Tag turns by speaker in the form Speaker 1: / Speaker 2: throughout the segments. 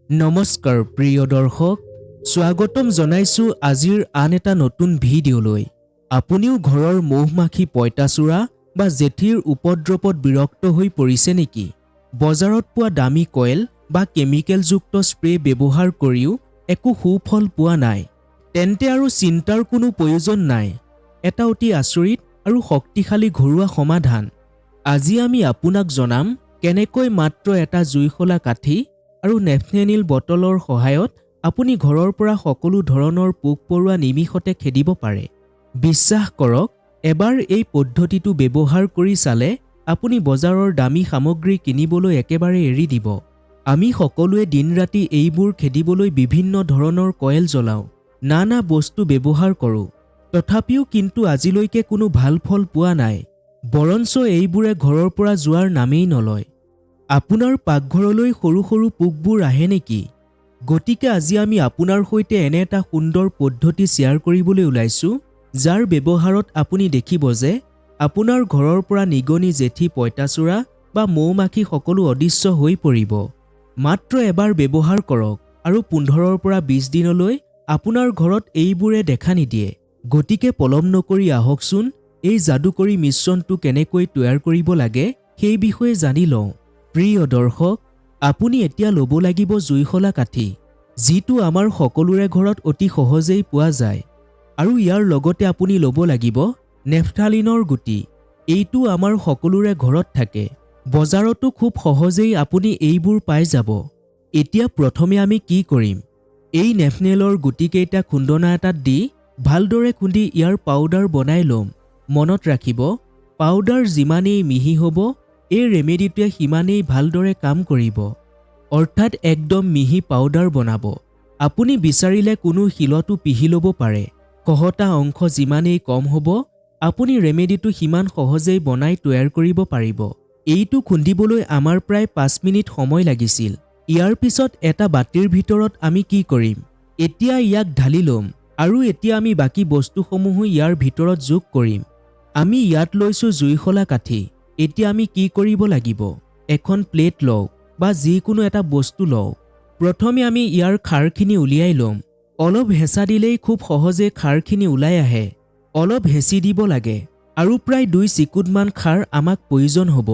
Speaker 1: নমস্কাৰ প্ৰিয় দৰ্শক, স্বাগতম জনাইছোঁ আজিৰ আন এটা নতুন ভিডিঅ'লৈ। আপুনিও ঘৰৰ মহ, মাখি, পঁইতাচোৰা বা জেঠীৰ উপদ্ৰৱত বিৰক্ত হৈ পৰিছে নেকি? বজাৰত পোৱা দামী কইল বা কেমিকেলযুক্ত স্প্ৰে ব্যৱহাৰ কৰিও একো সুফল পোৱা নাই? তেন্তে আৰু চিন্তাৰ কোনো প্ৰয়োজন নাই। এটা অতি আচৰিত আৰু শক্তিশালী ঘৰুৱা সমাধান আজি আমি আপোনাক জনাম, কেনেকৈ মাত্ৰ এটা জুইশলা কাঠি আৰু নেফথেনিল বটলৰ সহায়ত আপুনি ঘৰৰ পৰা সকলো ধৰণৰ পোক পৰুৱা নিমিষতে খেদিব পাৰে। বিশ্বাস কৰক, এবাৰ এই পদ্ধতিটো ব্যৱহাৰ কৰি চালে আপুনি বজাৰৰ দামী সামগ্ৰী কিনিবলৈ একেবাৰে এৰি দিব। আমি সকলোৱে দিন ৰাতি এইবোৰ খেদিবলৈ বিভিন্ন ধৰণৰ কইল জ্বলাওঁ, নানা বস্তু ব্যৱহাৰ কৰোঁ। তথাপিও কিন্তু আজিলৈকে কোনো ভাল ফল পোৱা নাই। বৰঞ্চ এইবোৰে ঘৰৰ পৰা যোৱাৰ নামেই নলয়। আপোনাৰ পাকঘৰলৈ সৰু সৰু পোকবোৰ আহে নেকি? গতিকে আজি আমি আপোনাৰ সৈতে এনে এটা সুন্দৰ পদ্ধতি শ্বেয়াৰ কৰিবলৈ ওলাইছোঁ, যাৰ ব্যৱহাৰত আপুনি দেখিব যে আপোনাৰ ঘৰৰ পৰা নিগনি, জেঠী, পঁইতাচোৰা বা মৌ মাখি সকলো অদৃশ্য হৈ পৰিব। মাত্ৰ এবাৰ ব্যৱহাৰ কৰক আৰু 15ৰ পৰা 20 দিনলৈ আপোনাৰ ঘৰত এইবোৰে দেখা নিদিয়ে। গতিকে পলম নকৰি আহকচোন, এই যাদুকৰী মিশ্ৰণটো কেনেকৈ তৈয়াৰ কৰিব লাগে সেই বিষয়ে জানি লওঁ। প্ৰিয় দৰ্শক, আপুনি এতিয়া ল'ব লাগিব জুইশলা কাঠি, যিটো আমাৰ সকলোৰে ঘৰত অতি সহজেই পোৱা যায়। আৰু ইয়াৰ লগতে আপুনি ল'ব লাগিব নেফথালিনৰ গুটি। এইটো আমাৰ সকলোৰে ঘৰত থাকে। বজাৰতো খুব সহজেই আপুনি এইবোৰ পাই যাব। এতিয়া প্ৰথমে আমি কি কৰিম? এই নেফনেলৰ গুটিকেইটা খুন্দনা এটাত দি ভালদৰে খুন্দি ইয়াৰ পাউডাৰ বনাই ল'ম। মনত ৰাখিব, পাউডাৰ যিমানেই মিহি হ'ব, এই ৰেমেডিটোৱে সিমানেই ভালদৰে কাম কৰিব। অৰ্থাৎ একদম মিহি পাউডাৰ বনাব। আপুনি বিচাৰিলে কোনো শিলতো পিহি ল'ব পাৰে। খহটা অংশ যিমানেই কম হ'ব, আপুনি ৰেমেডিটো সিমান সহজেই বনাই তৈয়াৰ কৰিব পাৰিব। এইটো খুন্দিবলৈ আমাৰ প্ৰায় 5 মিনিট সময় লাগিছিল। ইয়াৰ পিছত এটা বাতিৰ ভিতৰত আমি কি কৰিম? এতিয়া ইয়াক ঢালি ল'ম আৰু এতিয়া আমি বাকী বস্তুসমূহো ইয়াৰ ভিতৰত যোগ কৰিম। আমি ইয়াত লৈছোঁ জুইশলা কাঠি। এতিয়া আমি কি কৰিব লাগিব? এখন প্লেট লওক বা যিকোনো এটা বস্তু লওক। প্ৰথমে আমি ইয়াৰ খাৰখিনি উলিয়াই ল'ম। অলপ হেঁচা দিলেই খুব সহজে খাৰখিনি ওলাই আহে। অলপ হেঁচি দিব লাগে আৰু প্ৰায় 2 চিকুটমান খাৰ আমাক প্ৰয়োজন হ'ব।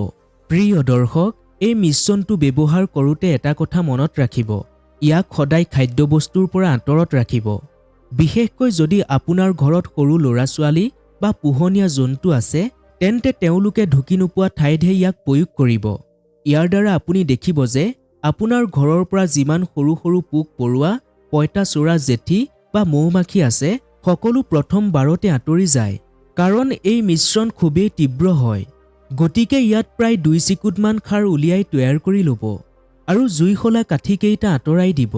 Speaker 1: প্ৰিয় দৰ্শক, এই মিশ্ৰণটো ব্যৱহাৰ কৰোঁতে এটা কথা মনত ৰাখিব, ইয়াক সদায় খাদ্যবস্তুৰ পৰা আঁতৰত ৰাখিব। বিশেষকৈ যদি আপোনাৰ ঘৰত সৰু ল'ৰা ছোৱালী বা পোহনীয়া জন্তু আছে, তেন্তে তেওঁলোকে ঢুকি নোপোৱা ঠাইতহে ইয়াক প্ৰয়োগ কৰিব। ইয়াৰ দ্বাৰা আপুনি দেখিব যে আপোনাৰ ঘৰৰ পৰা যিমান সৰু সৰু পোক পৰুৱা, পঁইতাচোৰা, জেঠী বা মৌ মাখি আছে, সকলো প্ৰথম বাৰতে আঁতৰি যায়। কাৰণ এই মিশ্ৰণ খুবেই তীব্ৰ হয়। গতিকে ইয়াত প্ৰায় 2 চিকুটমান খাৰ উলিয়াই তৈয়াৰ কৰি ল'ব আৰু জুইশলা কাঠিকেইটা আঁতৰাই দিব।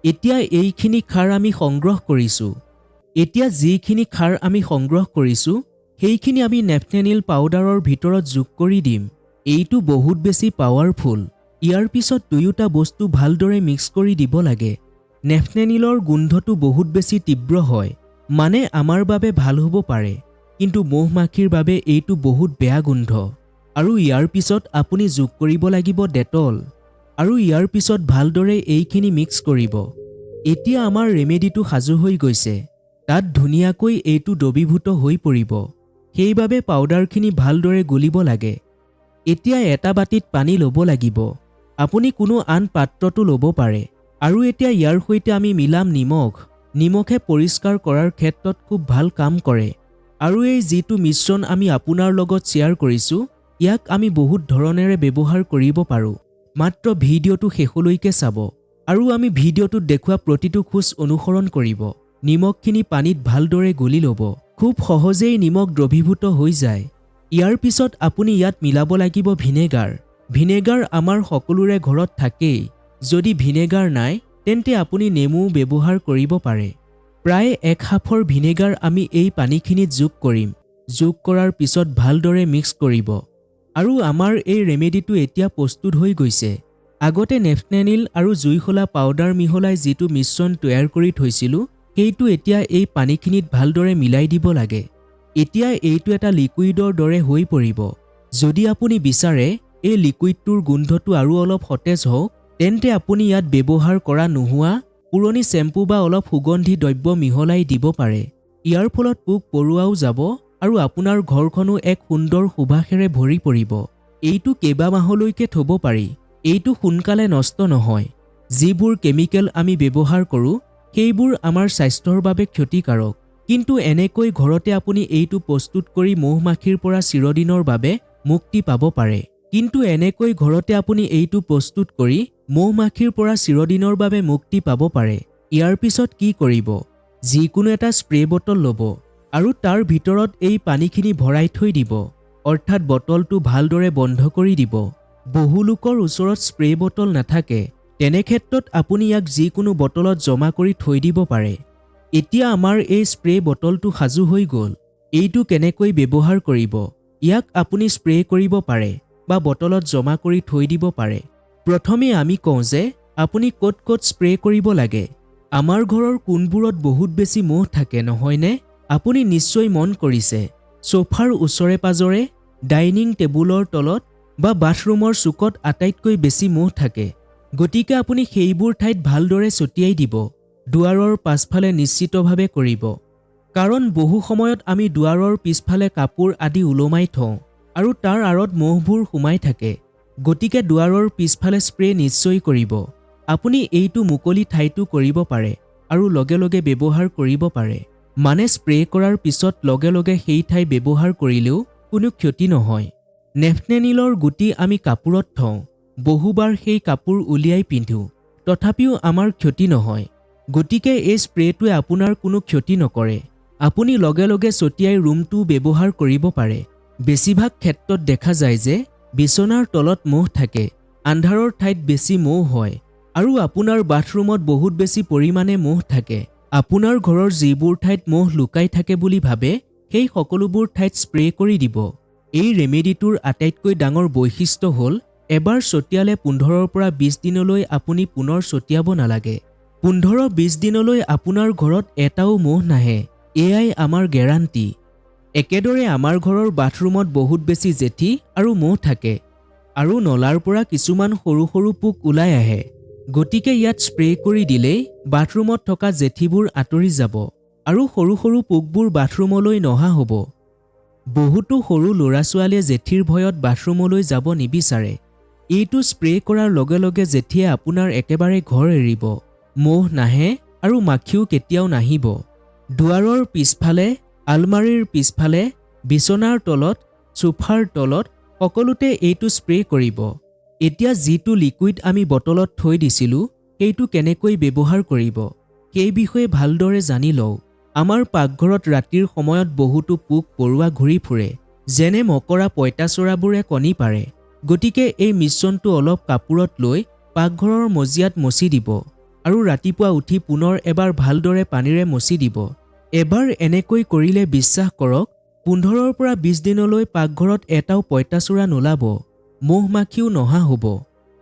Speaker 1: এতিয়া এইখিনি খাৰ আমি সংগ্ৰহ কৰিছোঁ। এতিয়া যিখিনি খাৰ আমি সংগ্ৰহ কৰিছোঁ, সেইখিনি আমি নেফথেনিল পাউডাৰৰ ভিতৰত যোগ কৰি দিম। এইটো বহুত বেছি পাৱাৰফুল। ইয়াৰ পিছত দুয়োটা বস্তু ভালদৰে মিক্স কৰি দিব লাগে। নেফথেনিলৰ গোন্ধটো বহুত বেছি তীব্ৰ হয়, মানে আমাৰ বাবে ভাল হ'ব পাৰে, কিন্তু মহ মাখিৰ বাবে এইটো বহুত বেয়া গোন্ধ। আৰু ইয়াৰ পিছত আপুনি যোগ কৰিব লাগিব ডেটল আৰু ইয়াৰ পিছত ভালদৰে এইখিনি মিক্স কৰিব। এতিয়া আমাৰ ৰেমেডিটো সাজু হৈ গৈছে। তাত ধুনীয়াকৈ এইটো দ্ৰৱীভূত হৈ পৰিব, সেইবাবে পাউডাৰখিনি ভালদৰে গুলিব লাগে। এতিয়া এটা বাতিত পানী ল'ব লাগিব। আপুনি কোনো আন পাত্ৰতো ল'ব পাৰে। আৰু এতিয়া ইয়াৰ সৈতে আমি মিলাম নিমখ। নিমখে পৰিষ্কাৰ কৰাৰ ক্ষেত্ৰত খুব ভাল কাম কৰে। আৰু এই যিটো মিশ্ৰণ আমি আপোনাৰ লগত শ্বেয়াৰ কৰিছোঁ, ইয়াক আমি বহুত ধৰণেৰে ব্যৱহাৰ কৰিব পাৰোঁ। মাত্ৰ ভিডিঅ'টো শেষলৈকে চাব আৰু আমি ভিডিঅ'টোত দেখুওৱা প্ৰতিটো খোজ অনুসৰণ কৰিব। নিমখখিনি পানীত ভালদৰে গুলি ল'ব। খুব সহজেই নিমখ দ্ৰৱীভূত হৈ যায়। ইয়াৰ পিছত আপুনি ইয়াত মিলাব লাগিব ভিনেগাৰ। ভিনেগাৰ আমাৰ সকলোৰে ঘৰত থাকেই। যদি ভিনেগাৰ নাই, তেন্তে আপুনি নেমুও ব্যৱহাৰ কৰিব পাৰে। প্ৰায় এক হাফৰ ভিনেগাৰ আমি এই পানীখিনিত যোগ কৰিম। যোগ কৰাৰ পিছত ভালদৰে মিক্স কৰিব আৰু আমাৰ এই ৰেমেডিটো এতিয়া প্ৰস্তুত হৈ গৈছে। আগতে নেফথেনিল আৰু জুইশলা পাউডাৰ মিহলাই যিটো মিশ্ৰণ তৈয়াৰ কৰি থৈছিলোঁ, সেইটো এতিয়া এই পানীখিনিত ভালদৰে মিলাই দিব লাগে। এতিয়া এইটো এটা লিকুইডৰ দৰে হৈ পৰিব। যদি আপুনি বিচাৰে এই লিকুইডটোৰ গোন্ধটো আৰু অলপ সতেজ হওক, তেন্তে আপুনি ইয়াত ব্যৱহাৰ কৰা নোহোৱা পুৰণি শ্বেম্পু বা অলপ সুগন্ধি দ্ৰব্য মিহলাই দিব পাৰে। ইয়াৰ ফলত পোক পৰুৱাও যাব আৰু আপোনাৰ ঘৰখনো এক সুন্দৰ সুবাসেৰে ভৰি পৰিব। এইটো কেইবামাহলৈকে থ'ব পাৰি। এইটো সোনকালে নষ্ট নহয়। যিবোৰ কেমিকেল আমি ব্যৱহাৰ কৰোঁ, সেইবোৰ আমাৰ স্বাস্থ্যৰ বাবে ক্ষতিকাৰক। কিন্তু এনেকৈ ঘৰতে আপুনি এইটো প্ৰস্তুত কৰি মহ মাখিৰ পৰা চিৰদিনৰ বাবে মুক্তি পাব পাৰে। কিন্তু এনেকৈ ঘৰতে আপুনি এইটো প্ৰস্তুত কৰি মহ মাখিৰ পৰা চিৰদিনৰ বাবে মুক্তি পাব পাৰে। ইয়াৰ পিছত কি কৰিব? যিকোনো এটা স্প্ৰে বটল ল'ব আৰু তাৰ ভিতৰত এই পানীখিনি ভৰাই থৈ দিব, অৰ্থাৎ বটলটো ভালদৰে বন্ধ কৰি দিব। বহু লোকৰ ওচৰত স্প্ৰে বটল নাথাকে। তেনে ক্ষেত্ৰত আপুনি ইয়াক যিকোনো বটলত জমা কৰি থৈ দিব পাৰে। এতিয়া আমাৰ এই স্প্ৰে বটলটো সাজু হৈ গ'ল। এইটো কেনেকৈ ব্যৱহাৰ কৰিব? ইয়াক আপুনি স্প্ৰে কৰিব পাৰে বা বটলত জমা কৰি থৈ দিব পাৰে। প্ৰথমে আমি কওঁ যে আপুনি ক'ত ক'ত স্প্ৰে কৰিব লাগে। আমাৰ ঘৰৰ কোণবোৰত বহুত বেছি মহ থাকে, নহয়নে? আপুনি নিশ্চয় মন কৰিছে, চোফাৰ ওচৰে পাজৰে, ডাইনিং টেবুলৰ তলত বা বাথৰুমৰ চুকত আটাইতকৈ বেছি মহ থাকে। গতিকে আপুনি সেইবোৰ ঠাইত ভালদৰে ছটিয়াই দিব। দুৱাৰৰ পাছফালে নিশ্চিতভাৱে কৰিব, কাৰণ বহু সময়ত আমি দুৱাৰৰ পিছফালে কাপোৰ আদি ওলমাই থওঁ আৰু তাৰ আঁৰত মহবোৰ সোমাই থাকে। গতিকে দুৱাৰৰ পিছফালে স্প্ৰে নিশ্চয় কৰিব। আপুনি এইটো মুকলি ঠাইতো কৰিব পাৰে আৰু লগে লগে ব্যৱহাৰ কৰিব পাৰে। মানে স্প্ৰে কৰাৰ পিছত লগে লগে সেই ঠাই ব্যৱহাৰ কৰিলেও কোনো ক্ষতি নহয়। নেফনেনিলৰ গুটি আমি কাপোৰত থওঁ। বহুবাৰ সেই কাপোৰ উলিয়াই পিন্ধোঁ, তথাপিও আমাৰ ক্ষতি নহয়। গতিকে এই স্প্ৰেটোৱে আপোনাৰ কোনো ক্ষতি নকৰে। আপুনি লগে লগে ছটিয়াই ৰুমটোও ব্যৱহাৰ কৰিব পাৰে। বেছিভাগ ক্ষেত্ৰত দেখা যায় যে বিচনাৰ তলত মহ থাকে। আন্ধাৰৰ ঠাইত বেছি মহ হয় আৰু আপোনাৰ বাথৰুমত বহুত বেছি পৰিমাণে মহ থাকে। আপোনাৰ ঘৰৰ যিবোৰ ঠাইত মহ লুকাই থাকে বুলি ভাবে, সেই সকলোবোৰ ঠাইত স্প্ৰে কৰি দিব। এই ৰেমেডিটোৰ আটাইতকৈ ডাঙৰ বৈশিষ্ট্য হ'ল, এবাৰ ছটিয়ালে 15ৰ পৰা 20 দিনলৈ আপুনি পুনৰ ছটিয়াব নালাগে। 15-20 দিনলৈ আপোনাৰ ঘৰত এটাও মহ নাহে, এয়াই আমাৰ গেৰাণ্টি। একেদৰে আমাৰ ঘৰৰ বাথৰুমত বহুত বেছি জেঠী আৰু মহ থাকে আৰু নলাৰ পৰা কিছুমান সৰু সৰু পোক ওলাই আহে। গতিকে ইয়াত স্প্ৰে কৰি দিলেই বাথৰুমত থকা জেঠীবোৰ আঁতৰি যাব আৰু সৰু সৰু পোকবোৰ বাথৰুমলৈ নহা হ'ব। বহুতো সৰু ল'ৰা ছোৱালীয়ে জেঠীৰ ভয়ত বাথৰুমলৈ যাব নিবিচাৰে। এইটো স্প্ৰে কৰাৰ লগে লগে জেঠীয়ে আপোনাৰ একেবাৰে ঘৰ এৰিব। মহ নাহে আৰু মাখিও কেতিয়াও নাহিব। দুৱাৰৰ পিছফালে, আলমাৰীৰ পিছফালে, বিচনাৰ তলত, চোফাৰ তলত, সকলোতে এইটো স্প্ৰে কৰিব। এতিয়া যিটো লিকুইড আমি বটলত থৈ দিছিলোঁ, সেইটো কেনেকৈ ব্যৱহাৰ কৰিব, সেই বিষয়ে ভালদৰে জানি লওঁ। আমাৰ পাকঘৰত ৰাতিৰ সময়ত বহুতো পোক পৰুৱা ঘূৰি ফুৰে, যেনে মকৰা, পঁইতাচোৰাবোৰে কণী পাৰে। গতিকে এই মিশ্ৰণটো অলপ কাপোৰত লৈ পাকঘৰৰ মজিয়াত মচি দিব আৰু ৰাতিপুৱা উঠি পুনৰ এবাৰ ভালদৰে পানীৰে মচি দিব। এবাৰ এনেকৈ কৰিলে বিশ্বাস কৰক, 15ৰ পৰা 20 দিনলৈ পাকঘৰত এটাও পঁইতাচোৰা নোলাব, মহ মাখিও নহা হ'ব।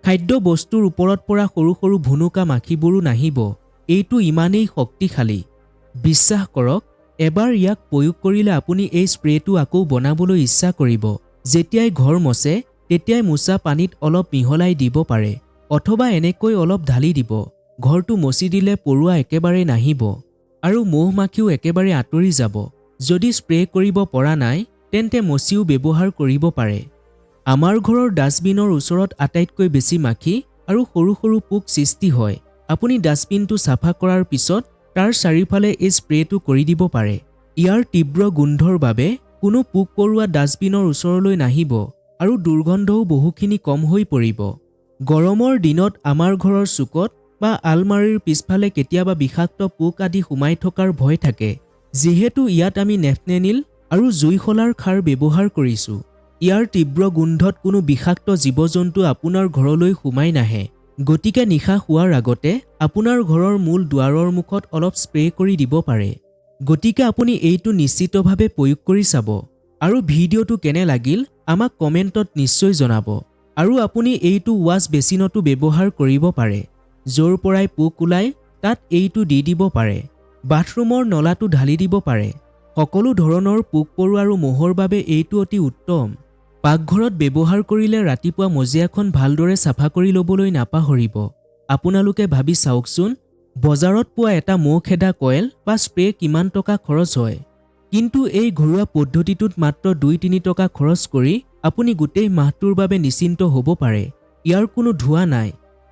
Speaker 1: খাদ্য বস্তুৰ ওপৰত পৰা সৰু সৰু ভুনুকা মাখিবোৰো নাহিব। এইটো ইমানেই শক্তিশালী। বিশ্বাস কৰক, এবাৰ ইয়াক প্ৰয়োগ কৰিলে আপুনি এই স্প্ৰেটো আকৌ বনাবলৈ ইচ্ছা কৰিব। যেতিয়াই ঘৰ মচে, তেতিয়াই মোচা পানীত অলপ মিহলাই দিব পাৰে অথবা এনেকৈ অলপ ঢালি দিব। ঘৰটো মচি দিলে পৰুৱা একেবাৰে নাহিব আৰু মহ মাখিও একেবাৰে আঁতৰি যাব। যদি স্প্ৰে কৰিব পৰা নাই, তেন্তে মচিও ব্যৱহাৰ কৰিব পাৰে। আমাৰ ঘৰৰ ডাষ্টবিনৰ ওচৰত আটাইতকৈ বেছি মাখি আৰু সৰু সৰু পোক সৃষ্টি হয়। আপুনি ডাষ্টবিনটো চাফা কৰাৰ পিছত তাৰ চাৰিওফালে এই স্প্ৰেটো কৰি দিব পাৰে। ইয়াৰ তীব্ৰ গোন্ধৰ বাবে কোনো পোক পৰুৱা ডাষ্টবিনৰ ওচৰলৈ নাহিব আৰু দুৰ্গন্ধও বহুখিনি কম হৈ পৰিব। গৰমৰ দিনত আমাৰ ঘৰৰ চুকত বা আলমাৰীৰ পিছফালে কেতিয়াবা বিষাক্ত পোক আদি সোমাই থকাৰ ভয় থাকে। যিহেতু ইয়াত আমি নেফনেনিল আৰু জুইশলাৰ খাৰ ব্যৱহাৰ কৰিছোঁ, ইয়াৰ তীব্ৰ গোন্ধত কোনো বিষাক্ত জীৱ জন্তু আপোনাৰ ঘৰলৈ সোমাই নাহে। গতিকে নিশা শোৱাৰ আগতে আপোনাৰ ঘৰৰ মূল দুৱাৰৰ মুখত অলপ স্প্ৰে কৰি দিব পাৰে। গতিকে আপুনি এইটো নিশ্চিতভাৱে প্ৰয়োগ কৰি চাব আৰু ভিডিঅ'টো কেনে লাগিল আমাক কমেণ্টত নিশ্চয় জনাব। আৰু আপুনি এইটো ৱাছ বেচিনতো ব্যৱহাৰ কৰিব পাৰে। য'ৰ পৰাই পোক ওলায়, তাত এইটো দি দিব পাৰে। বাথৰুমৰ নলাটো ঢালি দিব পাৰে। সকলো ধৰণৰ পোক পৰুৱা আৰু মহৰ বাবে এইটো অতি উত্তম। পাকঘৰত ব্যৱহাৰ কৰিলে ৰাতিপুৱা মজিয়াখন ভালদৰে চাফা কৰি ল'বলৈ নাপাহৰিব। আপোনালোকে ভাবি চাওকচোন, বজাৰত পোৱা এটা মহ খেদা কইল বা স্প্ৰে কিমান টকা খৰচ হয়। কিন্তু এই ঘৰুৱা পদ্ধতিটোত মাত্ৰ 2-3 টকা খৰচ কৰি আপুনি গোটেই মাহটোৰ বাবে নিশ্চিন্ত হ'ব পাৰে। ইয়াৰ কোনো ধোঁৱা নাই,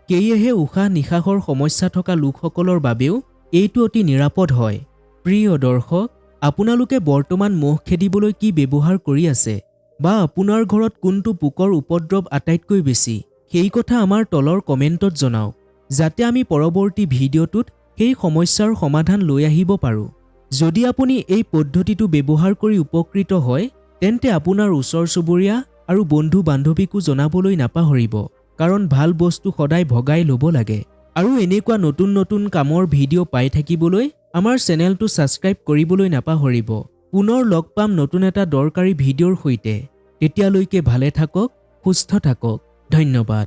Speaker 1: সেয়েহে উশাহ নিশাহৰ সমস্যা থকা লোকসকলৰ বাবেও এইটো অতি নিৰাপদ হয়। প্ৰিয় দৰ্শক, আপোনালোকে বৰ্তমান মহ খেদিবলৈ কি ব্যৱহাৰ কৰি আছে বা আপোনাৰ ঘৰত কোনটো পোকৰ উপদ্ৰৱ আটাইতকৈ বেছি, সেই কথা আমাৰ তলৰ কমেণ্টত জনাওক, যাতে আমি পৰৱৰ্তী ভিডিঅ'টোত সেই সমস্যাৰ সমাধান লৈ আহিব পাৰোঁ। যদি আপুনি এই পদ্ধতিটো ব্যৱহাৰ কৰি উপকৃত হয়, তেন্তে আপোনাৰ ওচৰ চুবুৰীয়া আৰু বন্ধু বান্ধৱীকো জনাবলৈ নাপাহৰিব, কাৰণ ভাল বস্তু সদায় ভগাই ল'ব লাগে। আৰু এনেকুৱা নতুন নতুন কামৰ ভিডিঅ' পাই থাকিবলৈ আমাৰ চেনেলটো ছাবস্ক্ৰাইব কৰিবলৈ নাপাহৰিব। পুনৰ লগ পাম নতুন এটা দৰকাৰী ভিডিঅ'ৰ সৈতে। তেতিয়ালৈকে ভালে থাকক, সুস্থ থাকক। ধন্যবাদ।